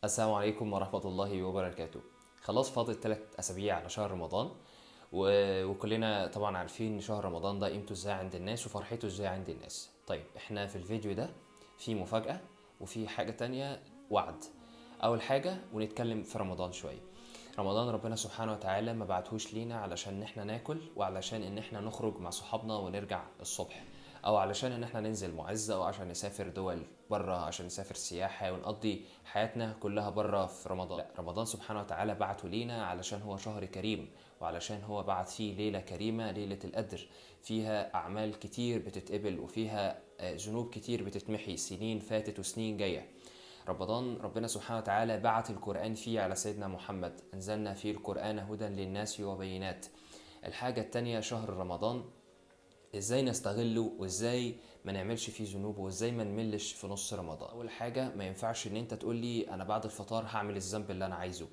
السلام عليكم ورحمة الله وبركاته. خلاص فاضل 3 أسابيع على شهر رمضان، وكلنا طبعا عارفين شهر رمضان ده قيمته ازاي عند الناس وفرحته ازاي عند الناس. طيب احنا في الفيديو ده في مفاجأة وفي حاجة تانية وعد. أول حاجة ونتكلم في رمضان شوية. رمضان ربنا سبحانه وتعالى ما بعتهوش لينا علشان احنا ناكل، وعلشان ان احنا نخرج مع صحابنا ونرجع الصبح، او علشان ان احنا ننزل معزة، او عشان نسافر دول بره، عشان نسافر سياحة ونقضي حياتنا كلها بره في رمضان. لا، رمضان سبحانه وتعالى بعته لينا علشان هو شهر كريم، وعلشان هو بعت فيه ليلة كريمة، ليلة القدر، فيها أعمال كتير بتتقبل وفيها ذنوب كتير بتتمحي، سنين فاتت وسنين جاية. رمضان ربنا سبحانه وتعالى بعت القرآن فيه على سيدنا محمد، أنزلنا فيه القرآن هدى للناس وبينات. الحاجة التانية شهر رمضان ازاي نستغله، وازاي ما نعملش فيه ذنوب، وازاي ما نملش في نص رمضان. اول حاجة ما ينفعش ان انت تقول لي انا بعد الفطار هعمل الذنب اللي انا عايزه.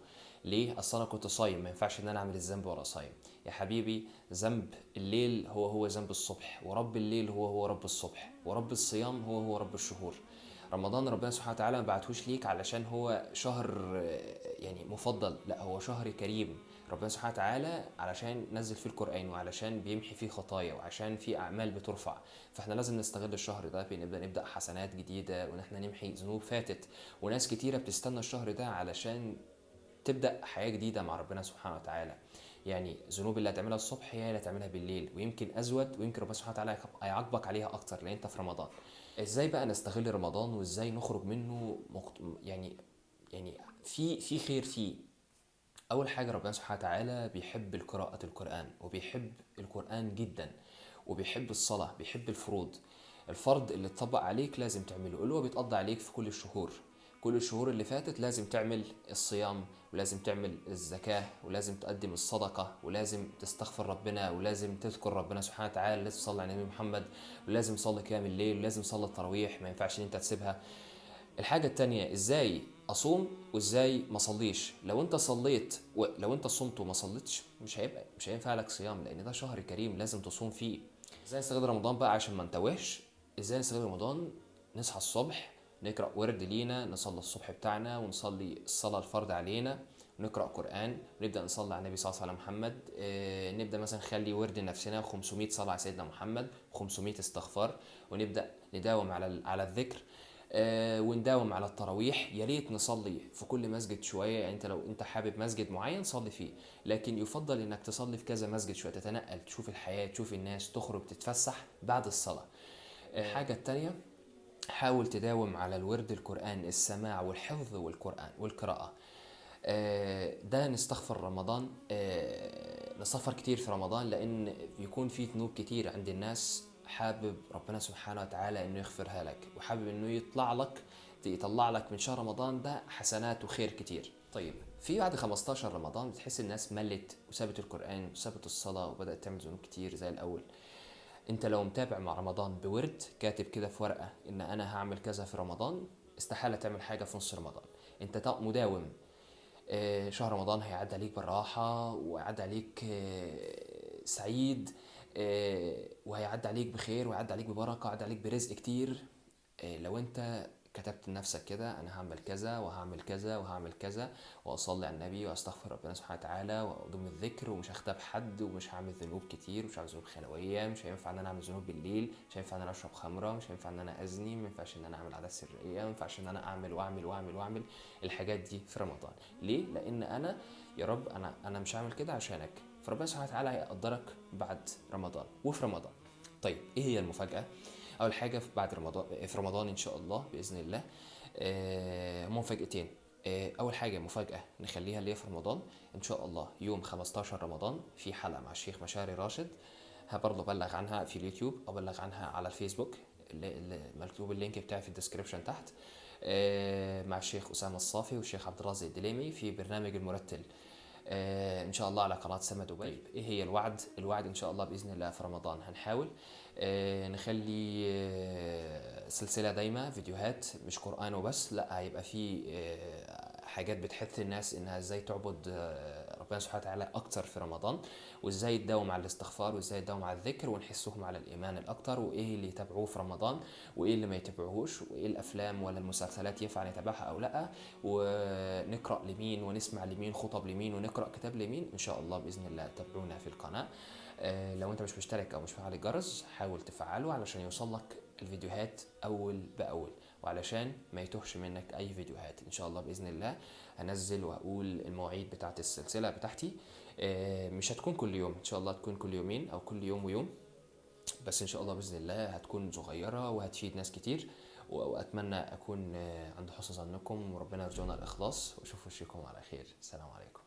ليه؟ اصل انا كنت صايم، ما ينفعش ان انا اعمل الذنب وانا صايم. يا حبيبي، ذنب الليل هو هو ذنب الصبح، ورب الليل هو هو رب الصبح، ورب الصيام هو هو رب الشهور. رمضان ربنا سبحانه وتعالى ما بعتهوش ليك علشان هو شهر يعني مفضل، لا هو شهر كريم. ربنا سبحانه وتعالى علشان نزل فيه القرآن، وعلشان بيمحي فيه خطايا، وعشان فيه أعمال بترفع. فاحنا لازم نستغل الشهر ده، بنبدأ حسنات جديدة، وإن احنا نمحي ذنوب فاتت. وناس كتيرة بتستنى الشهر ده علشان تبدأ حياة جديدة مع ربنا سبحانه وتعالى. يعني ذنوب اللي هتعملها الصبح هي اللي هتعملها بالليل، ويمكن أزود، ويمكن ربنا سبحانه وتعالى هيعاقبك عليها أكتر لأن أنت في رمضان. إزاي بقى نستغل رمضان وإزاي نخرج منه يعني في خير فيه؟ أول حاجة ربنا سبحانه وتعالى بيحب قراءة القرآن، وبيحب القرآن جدا، وبيحب الصلاة، بيحب الفروض. الفرض اللي اتطبق عليك لازم تعمله، اللي هو بيتقضى عليك في كل الشهور. كل الشهور اللي فاتت لازم تعمل الصيام، ولازم تعمل الزكاة، ولازم تقدم الصدقة، ولازم تستغفر ربنا، ولازم تذكر ربنا سبحانه وتعالى، لازم تصلي على النبي محمد، ولازم تصلي قيام الليل، ولازم تصلي التراويح، ما ينفعش ان انت تسيبها. الحاجة التانية ازاي اصوم وازاي ما اصليش. لو انت صليت لو انت صمت وما صليتش مش هينفع لك صيام، لان ده شهر كريم لازم تصوم فيه. ازاي نستغل رمضان بقى عشان ما نتوهش؟ ازاي نستغل رمضان؟ نصحى الصبح نقرأ ورد لينا، نصلي الصبح بتاعنا، ونصلي الصلاة الفرض علينا، ونقرأ قرآن، ونبدأ نصلي على النبي صلى الله عليه وسلم محمد. نبدأ مثلا نخلي ورد لنفسنا 500 صلاة على سيدنا محمد، 500 استغفار، ونبدأ نداوم على الذكر، ونداوم على التراويح. يا ريت نصلي في كل مسجد شوية، يعني انت لو انت حابب مسجد معين صلي فيه، لكن يفضل انك تصلي في كذا مسجد شوية، تتنقل، تشوف الحياة، تشوف الناس، تخرج، تتفسح بعد الصلاة. الحاجة التانية حاول تداوم على الورد القرآن، السماع والحفظ والقرآن والقراءة. ده نستغفر رمضان، نستغفر كتير في رمضان، لأن بيكون في ذنوب كتير عند الناس، حابب ربنا سبحانه وتعالى إنه يغفرها لك، وحابب إنه يطلع لك من شهر رمضان ده حسنات وخير كتير. طيب في بعد 15 رمضان بتحس الناس ملت وسابت القرآن وسابت الصلاة وبدأت تعمل ذنوب كتير زي الأول. انت لو متابع مع رمضان بورد كاتب كده في ورقة ان انا هعمل كذا في رمضان، استحالة تعمل حاجة في نص رمضان. انت مداوم. شهر رمضان هيعدي عليك بالراحة، وهيعدي عليك سعيد، وهيعدي عليك بخير، وهيعدي عليك ببركة، وهيعدي عليك برزق كتير. لو انت كتبت لنفسك كده انا هعمل كذا وهعمل كذا وهعمل كذا، واصلي على النبي واستغفر ربنا سبحانه وتعالى واضم الذكر، ومش هغتاب حد، ومش هعمل ذنوب كتير، ومش هعمل ذنوب خلويه، مش هينفع ان انا اعمل ذنوب بالليل، مش هينفع ان انا اشرب خمره، مش هينفع ان انا ازني، ما ينفعش ان انا اعمل عادات سريه، ما ينفعش ان انا اعمل واعمل واعمل واعمل الحاجات دي في رمضان. ليه؟ لان انا يا رب انا مش هعمل كده عشانك. فربنا سبحانه وتعالى هيقدرك بعد رمضان وفي رمضان. طيب ايه هي المفاجاه؟ اول حاجه في بعد رمضان، في رمضان ان شاء الله باذن الله، مفاجاتين. اول حاجه مفاجاه نخليها اللي هي في رمضان ان شاء الله يوم 15 رمضان في حلقه مع الشيخ مشاري راشد، برضه ابلغ عنها في اليوتيوب، ابلغ عنها على الفيسبوك، اللي مكتوب ال link بتاعي في ال description تحت، مع الشيخ اسامه الصافي والشيخ عبد الرازق الدليمي في برنامج المرتل، ان شاء الله على قناه سما دبي. طيب ايه هي الوعد؟ الوعد ان شاء الله باذن الله في رمضان هنحاول نخلي سلسله دايمه فيديوهات، مش قران وبس، لا هيبقى في حاجات بتحث الناس انها ازاي تعبد ربنا سبحانه وتعالى اكتر في رمضان، وازاي تداوم على الاستغفار، وازاي تداوم على الذكر، ونحسهم على الايمان الاكتر، وايه اللي يتابعوه في رمضان وايه اللي ما يتابعوهوش، وايه الافلام ولا المسلسلات ينفع نتابعها او لا، ونقرا لمين ونسمع لمين، خطب لمين، ونقرا كتاب لمين. ان شاء الله باذن الله تابعونا في القناة. لو انت مش مشترك او مش فعل الجرس حاول تفعله علشان يوصلك الفيديوهات اول باول، وعلشان ما يتوهش منك اي فيديوهات. ان شاء الله باذن الله هنزل واقول المواعيد بتاعت السلسلة بتاعتي. مش هتكون كل يوم، ان شاء الله تكون كل يومين او كل يوم ويوم، بس ان شاء الله باذن الله هتكون صغيرة وهتفيد ناس كتير. واتمنى اكون عند حسن ظنكم، وربنا يرزقنا الاخلاص، واشوف وشكم على خير. السلام عليكم.